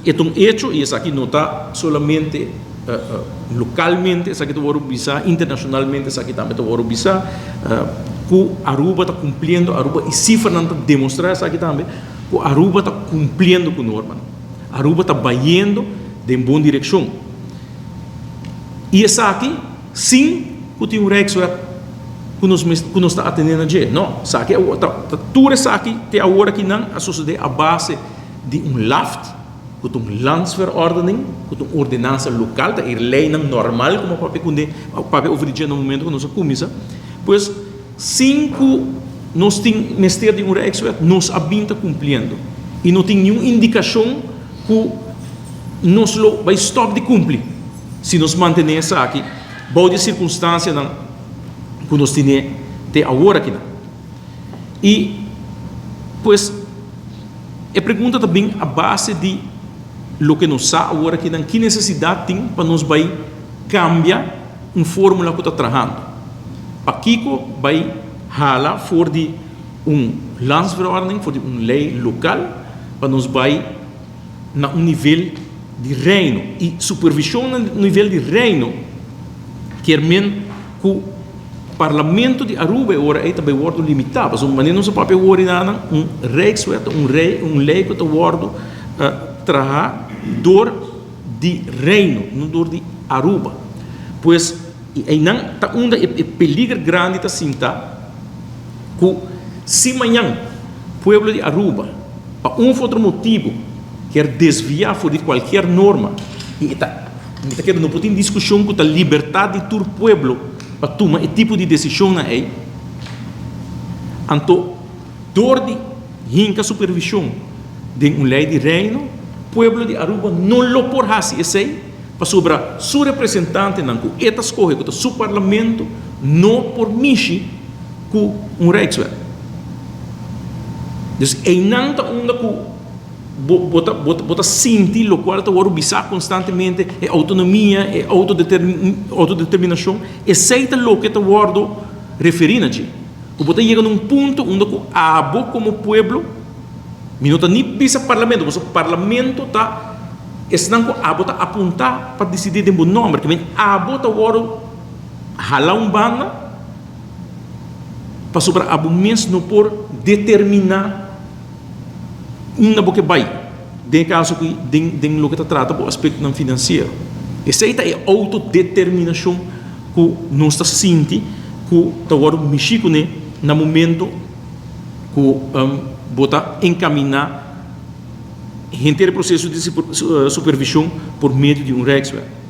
E ta un hecho y esaki no ta solamente localmente, esaki ta wordo bisa internacionalmente, esaki tambe ta wordo bisa cu Aruba ta cumpliendo, Aruba y cifranan ta demostra esaki tambe, cu Aruba ta cumpliendo cu normanan. Aruba ta bayendo den bon direccion. Y esaki sin cu tin un Rijkswet cu nos ta atende na dje. No, esaki ta tur esaki te awor akinan a sosode a base di un LAFT, cu ta un landsverordening, cu ta un ordenansa local, ta e leynan normal como papia cunde, papia over di dje na momento cu nos a cuminsa. Pues, sin cu nos tin mester di un Rijkswet, nos a bin ta cumpliendo. Y no tin niun indicacion cu nos lo bay stop di cumpli si nos mantene esaki bou di e circunstancianan cu nos tine te awor akinan. Y, pues, e pregunta ta bin a base di loke nos sa awor akinan, ki necesidad tin pa nos bay cambia un formula cu ta trahando? Pakico bay hala for di un landsverordening, for di un ley local, pa nos bay na un nivel di Reino? Y supervision na nivel di Reino kier men cu Parlamento di Aruba e ora ey ta bay wordo limita, pasobra manera nos a papia awor nan, un Rijkswet ta un ley cu ta wordo traha door di Reino, no door di Aruba. Pues eynan ta unda e peliger grandi ta sinta, cu si mañan pueblo di Aruba pa un of otro motibo kier desvia for di cualkier norma, y ta mi ta kere no por tin discusion cu ta libertad di tur pueblo pa tuma e tipo di decisionnan ey, anto door di hinca supervision den un ley di Reino, pueblo di Aruba no lo por haci esey, pasobra su representantenan cu e ta scoge, cu ta su parlamento, no por mishi cu un Rijkswet. Dus eynan ta unda cu bo ta sinti locual ta worde bisa constantemente, e autonomia, e autodeterminacion, esey ta loke ta worde referi na dje. Cu bo ta yega na un punto unda cu abo como pueblo, mi no ta ni bisa parlamento, pasobra parlamento ta esnan cu abo ta apunta pa dicidi den bo nomber, kimen abo ta worde hala un banda pasobra abo mes no por determina unda bo ke bai den e kaso aki den loke ta trata bo aspektonan finansiero. Esei ta e outodeterminashon ku nos ta sinti ku ta wòrdu mishí kuné na momento ku bo ta enkaminá henter e proseso di supervishon por medio di un Rijkswet.